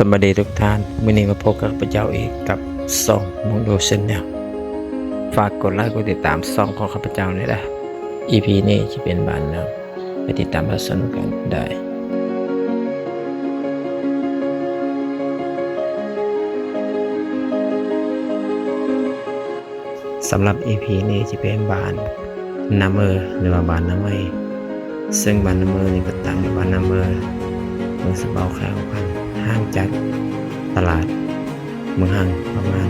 ສະບາຍດີທຸກທ່ານ, ມື້ນີ້ມາພົບກັບຂ້າພະເຈົ້າອີກກັບຊ່ອງມຸງດູ Channel. ຝາກກົດໄລກົດຕິດຕາມຊ່ອງຂອງຂ້າພະເຈົ້າແດ່ເດີ. ອີພີນີ້ຈະເປັນບ້ານຫຍັງ ໄປຕິດຕາມຮັບຊົມກັນໄດ້. ສຳລັບອີພີນີ້ຈະເປັນບ້ານນາເມີ ຫຼືວ່າບ້ານນາໄມ້ ເຊິ່ງບ້ານນາເມີນີ້ກໍຕັ້ງຢູ່ບ້ານນາເມີ ເມືອງສະເບົາ ແຂວງຫົວພັນ ຫ່າງຈາກຕະຫຼາດເມືອງຮັງປະມານ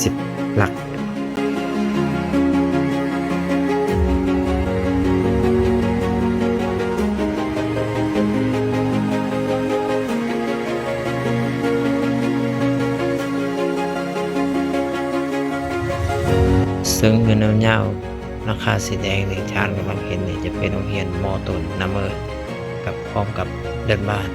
ສິບຫຼັກ. ເຊິ່ງຢູ່ແນວຍາວ ຫຼັງຄາສີແດງນີ້ ທ່ານກຳລັງເຫັນນີ້ ຈະເປັນໂຮງຮຽນ ມ.ຕົ້ນນາເມີ ກັບ ພ້ອມກັບເດີ່ນບ້ານ.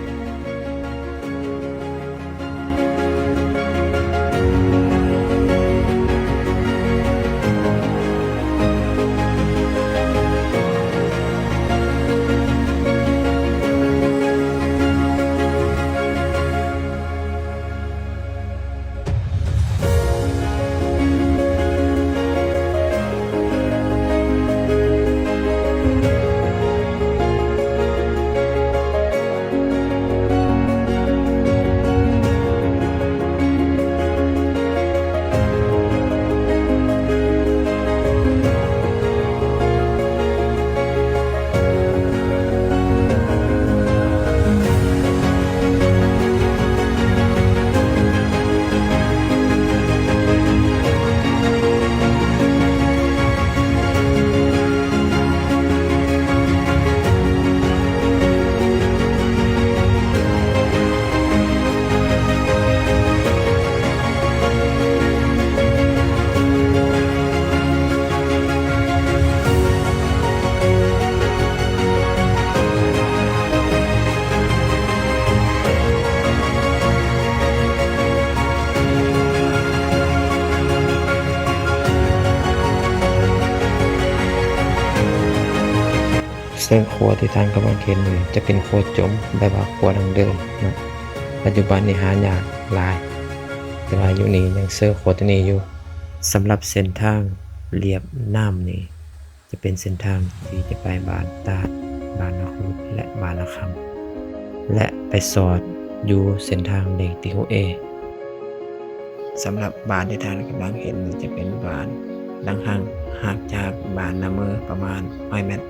ເຊິ່ງຄົວທີ່ທ່ານກຳລັງເຫັນນີ້ ຈະເປັນຄົວຈົມ ແບບວ່າຄົວດັ້ງເດີມເນາະ, ປັດຈຸບັນນີ້ຫາຍາກຫຼາຍ, ແຕ່ວ່າຢູ່ນີ້ຍັງເຊີຄົວຕົວນີ້ຢູ່. ສຳລັບເສັ້ນທາງລຽບນ້ຳນີ້ ຈະເປັນເສັ້ນທາງທີ່ຈະໄປບ້ານຕາດ, ບ້ານນາຄູດ ແລະ ບ້ານນາຄຳ ແລະ ໄປສອດຢູ່ເສັ້ນທາງເລກທີຫົກເອ. ສຳລັບບ້ານທີ່ທ່ານກຳລັງເຫັນນີ້ ຈະເປັນບ້ານດັງຮັ່ງ ຫ່າງຈາກບ້ານນາເມີປະມານຮ້ອຍແມັດ.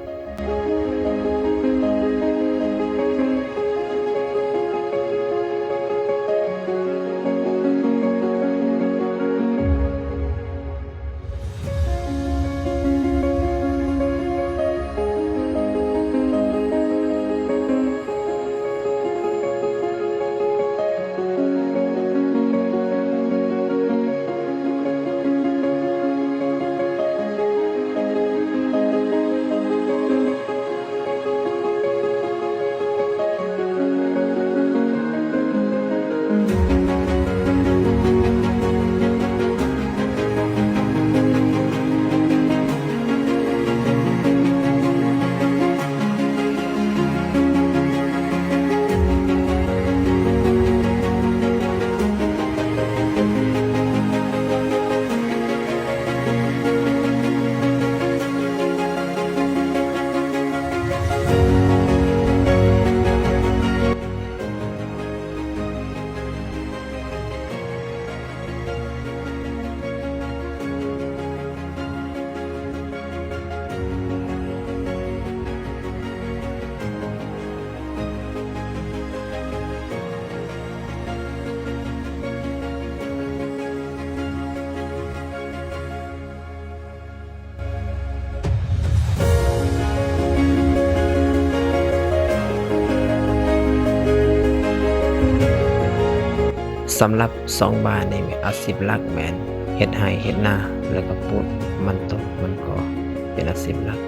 ສຳລັບສອງບ້ານນີ້ ອາຊີບຫຼັກແມ່ນເຮັດໄຮ່ເຮັດນາ ແລ້ວກໍປູກມັນຕົ້ນມັນກໍ ເປັນອາຊີບຫຼັກ. ສ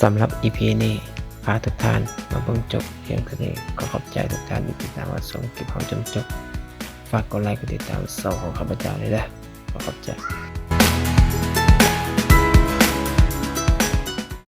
ສຳລັບອີພີນີ້ ພາທຸກທ່ານມາເບິ່ງຈົບພຽງເທົ່ານີ້. ຂໍຂອບໃຈທຸກທ່ານທີ່ຕິດຕາມຮັບຊົມຄລິບເຮົາຈົນຈົບ. ຝາກກົດໄລກົດຕິດຕາມຊ່ອງຂອງຂ້າພະເຈົ້າແດ່ເດີ. ຂໍຂອບໃຈ.